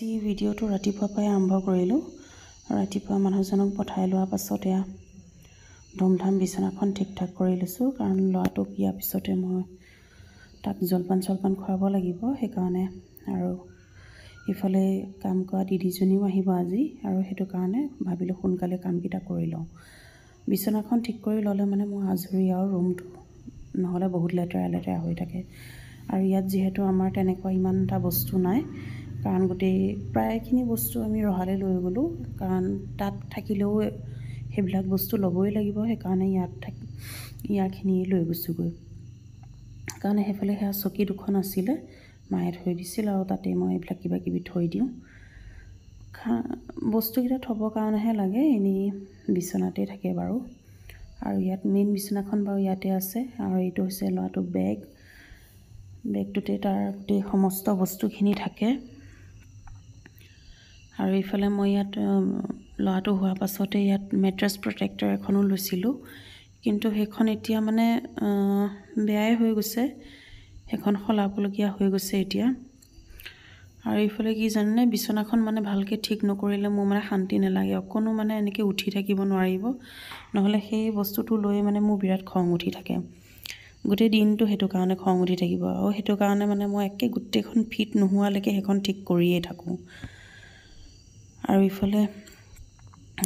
আজি ভিডিঅ'টো ৰাতিপুৱা পৰাই আৰম্ভ কৰিলোঁ। ৰাতিপুৱা মানুহজনক পঠাই লোৱাৰ পাছত এয়া ধুমধাম বিচনাখন ঠিক ঠাক কৰি লৈছোঁ, কাৰণ ল'ৰাটোক ইয়াৰ পিছতে মই তাক জলপান চলপান খুৱাব লাগিব, সেইকাৰণে। আৰু ইফালে কাম কৰা দিদিজনীও আহিব আজি, আৰু সেইটো কাৰণে ভাবিলোঁ সোনকালে কামকেইটা কৰি লওঁ। বিচনাখন ঠিক কৰি ল'লে মানে মই আজৰি আৰু ৰুমটো নহ'লে বহুত লেতেৰা লেতেৰা হৈ থাকে। আৰু ইয়াত যিহেতু আমাৰ তেনেকুৱা ইমান এটা বস্তু নাই, কাৰণ গোটেই প্ৰায়খিনি বস্তু আমি ৰহালৈ লৈ গ'লোঁ, কাৰণ তাত থাকিলেও সেইবিলাক বস্তু ল'বই লাগিব, সেইকাৰণে ইয়াত থাকি ইয়াৰখিনিয়ে লৈ গৈছোঁগৈ। কাৰণে সেইফালে সেয়া চকী দুখন আছিলে, মায়ে থৈ দিছিল, আৰু তাতে মই এইবিলাক কিবা কিবি থৈ দিওঁ। বস্তুকেইটা থ'বৰ কাৰণেহে লাগে, এনেই বিচনাতেই থাকে বাৰু। আৰু ইয়াত মেইন বিচনাখন বাৰু ইয়াতে আছে। আৰু এইটো হৈছে ল'ৰাটোৰ বেগ, বেগটোতে তাৰ গোটেই সমস্ত বস্তুখিনি থাকে। আৰু এইফালে মই ইয়াত ল'ৰাটো হোৱাৰ পাছতে ইয়াত মেট্ৰেছ প্ৰটেক্টৰ এখনো লৈছিলোঁ, কিন্তু সেইখন এতিয়া মানে বেয়াই হৈ গৈছে, সেইখন সলাবলগীয়া হৈ গৈছে এতিয়া। আৰু এইফালে কি জানেনে, বিচনাখন মানে ভালকৈ ঠিক নকৰিলে মোৰ মানে শান্তি নালাগে, অকণো মানে এনেকৈ উঠি থাকিব নোৱাৰিব, নহ'লে সেই বস্তুটো লৈ মানে মোৰ বিৰাট খং উঠি থাকে গোটেই দিনটো, সেইটো কাৰণে খং উঠি থাকিব। আৰু সেইটো কাৰণে মানে মই একে গোটেইখন ফিট নোহোৱালৈকে সেইখন ঠিক কৰিয়ে থাকোঁ। আৰু ইফালে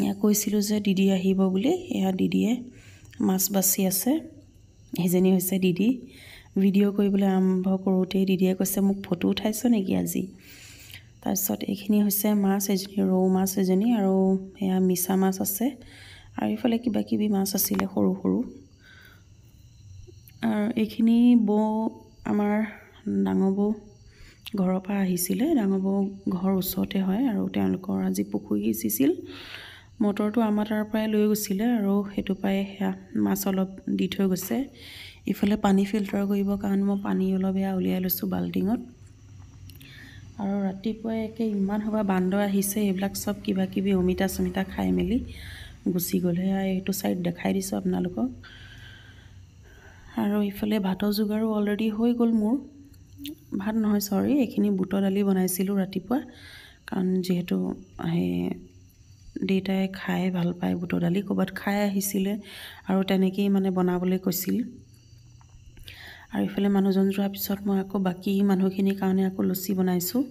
এয়া কৈছিলোঁ যে দিদি আহিব বুলি, এয়া দিদিয়ে মাছ বাচি আছে, সেইজনী হৈছে দিদি। ভিডিঅ' কৰিবলৈ আৰম্ভ কৰোঁতেই দিদিয়ে কৈছে মোক ফটো উঠাইছ নেকি আজি। তাৰপিছত এইখিনি হৈছে মাছ, এজনী ৰৌ মাছ এজনী, আৰু এয়া মিছা মাছ আছে, আৰু এইফালে কিবা কিবি মাছ আছিলে সৰু সৰু। আৰু এইখিনি বৌ আমাৰ ডাঙৰ বৌ ঘৰৰ পৰা আহিছিলে, ডাঙৰ বৌ ঘৰ ওচৰতে হয়, আৰু তেওঁলোকৰ আজি পুখুৰী সিঁচিছিল, মটৰটো আমাৰ তাৰ পৰাই লৈ গৈছিলে, আৰু সেইটো পৰাই সেয়া মাছ অলপ দি থৈ গৈছে। ইফালে পানী ফিল্টাৰ কৰিবৰ কাৰণে মই পানী অলপ এয়া উলিয়াই লৈছোঁ বাল্টিঙত। আৰু ৰাতিপুৱাই একে ইমান সোপা বান্দৰ আহিছে, এইবিলাক চব কিবা কিবি অমিতা চমিতা খাই মেলি গুচি গ'ল। সেয়া এইটো ছাইড দেখাই দিছোঁ আপোনালোকক। আৰু ইফালে ভাতৰ যোগাৰো অলৰেডি হৈ গ'ল মোৰ, ভাত নহয় চৰি, এইখিনি বুটৰ দালি বনাইছিলোঁ ৰাতিপুৱা, কাৰণ যিহেতু সেই দেউতাই খাই ভাল পায় বুটৰ দালি, ক'ৰবাত খাই আহিছিলে আৰু তেনেকেই মানে বনাবলৈ কৈছিল। আৰু ইফালে মানুহজন যোৱাৰ পিছত মই আকৌ বাকী মানুহখিনিৰ কাৰণে আকৌ লুচি বনাইছোঁ।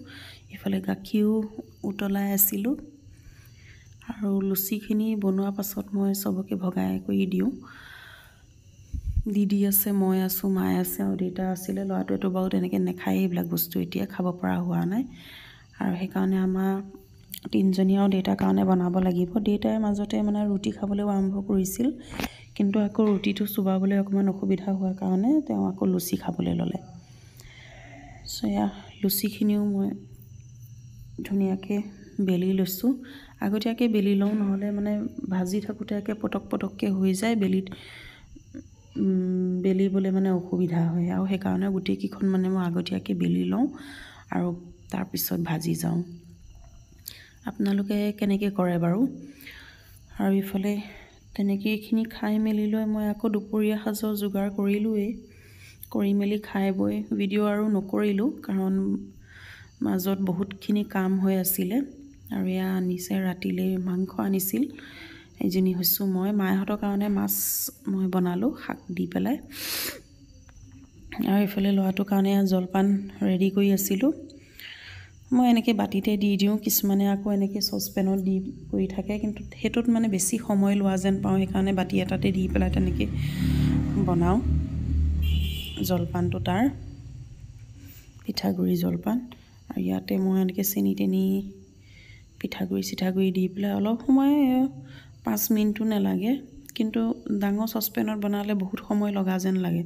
ইফালে গাখীৰো উতলাই আছিলোঁ, আৰু লুচিখিনি বনোৱাৰ পাছত মই চবকে ভগাই কৰি দিওঁ। দিদি আছে, মই আছোঁ, মায়ে আছে, আৰু দেউতা আছিলে। ল'ৰাটোৱেতো বাৰু তেনেকৈ নাখায় এইবিলাক বস্তু, এতিয়া খাব পৰা হোৱা নাই, আৰু সেইকাৰণে আমাৰ তিনিজনী আৰু দেউতাৰ কাৰণে বনাব লাগিব। দেউতাই মাজতে মানে ৰুটি খাবলৈও আৰম্ভ কৰিছিল, কিন্তু আকৌ ৰুটিটো চোবাবলৈ অকণমান অসুবিধা হোৱাৰ কাৰণে তেওঁ আকৌ লুচি খাবলৈ ল'লে। চ' এয়া লুচিখিনিও মই ধুনীয়াকৈ বেলি লৈছোঁ, আগতীয়াকৈ বেলি লওঁ, নহ'লে মানে ভাজি থাকোঁতে একে পটক পটককৈ হৈ যায়, বেলিত বেলিবলৈ মানে অসুবিধা হয়, আৰু সেইকাৰণে গোটেইকেইখন মানে মই আগতীয়াকৈ বেলি লওঁ আৰু তাৰপিছত ভাজি যাওঁ। আপোনালোকে কেনেকৈ কৰে বাৰু? আৰু ইফালে তেনেকৈ এইখিনি খাই মেলি লৈ মই আকৌ দুপৰীয়া সাজৰ যোগাৰ কৰিলোঁৱেই, কৰি মেলি খাই বৈ ভিডিঅ' আৰু নকৰিলোঁ, কাৰণ মাজত বহুতখিনি কাম হৈ আছিলে। আৰু এয়া আনিছে ৰাতিলৈ মাংস আনিছিল, এইজনী হৈছোঁ মই, মাহঁতৰ কাৰণে মাছ মই বনালোঁ শাক দি পেলাই। আৰু এইফালে ল'ৰাটোৰ কাৰণে জলপান ৰেডি কৰি আছিলোঁ। মই এনেকৈ বাতিতে দি দিওঁ, কিছুমানে আকৌ এনেকৈ চচপেনত দি কৰি থাকে, কিন্তু সেইটোত মানে বেছি সময় লোৱা যেন পাওঁ, সেইকাৰণে বাতি এটাতে দি পেলাই তেনেকৈ বনাওঁ জলপানটো, তাৰ পিঠাগুড়ি জলপান। আৰু ইয়াতে মই এনেকৈ চেনি তেনি পিঠাগুড়ি চিঠাগুড়ি দি পেলাই অলপ সময়, 5 মিনিটো নালাগে, কিন্তু ডাঙৰ চচপেনত বনালে বহুত সময় লগা যেন লাগে,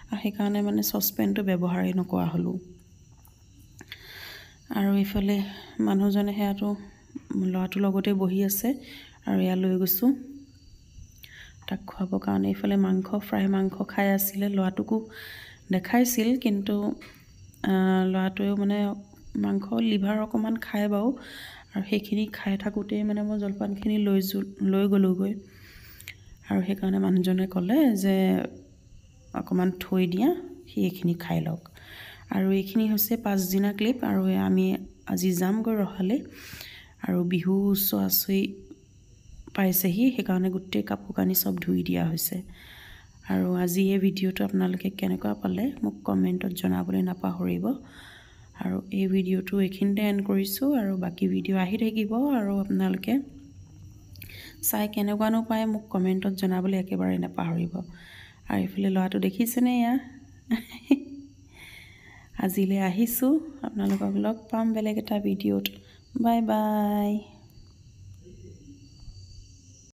আৰু সেইকাৰণে মানে চচপেনটো ব্যৱহাৰেই নকৰা হ'লোঁ। আৰু ইফালে মানুহজনে সেয়াটো ল'ৰাটোৰ লগতে বহি আছে, আৰু এয়া লৈ গৈছোঁ তাক খুৱাবৰ কাৰণে। ইফালে মাংস ফ্ৰাই মাংস খাই আছিলে, ল'ৰাটোকো দেখাইছিল, কিন্তু ল'ৰাটোৱেও মানে মাংস লিভাৰ অকণমান খায় বাৰু, আৰু সেইখিনি খাই থাকোঁতেই মানে মই জলপানখিনি লৈ গ'লোগৈ। আৰু সেইকাৰণে মানুহজনে ক'লে যে অকণমান থৈ দিয়া, সি এইখিনি খাই লওক। আৰু এইখিনি হৈছে পাছদিনা ক্লিপ। আৰু আমি আজি যামগৈ ৰহালৈ। আৰু বিহু ওচৰা-ওচৰি পাইছেহি, সেইকাৰণে গোটেই কাপোৰ কানি চব ধুই দিয়া হৈছে। আৰু আজি এই ভিডিঅ'টো আপোনালোকে কেনেকুৱা পালে মোক কমেণ্টত জনাবলৈ নাপাহৰিব। আৰু এই ভিডিঅ'টো এইখিনিতে এণ্ড কৰিছোঁ, আৰু বাকী ভিডিঅ' আহি থাকিব। আৰু আপোনালোকে চাই কেনেকুৱানো পায় মোক কমেণ্টত জনাবলৈ একেবাৰে নাপাহৰিব। আৰু এইফালে ল'ৰাটো দেখিছেনে? এয়া আজিলৈ আহিছোঁ, আপোনালোকক লগ পাম বেলেগ এটা ভিডিঅ'ত। Bye bye.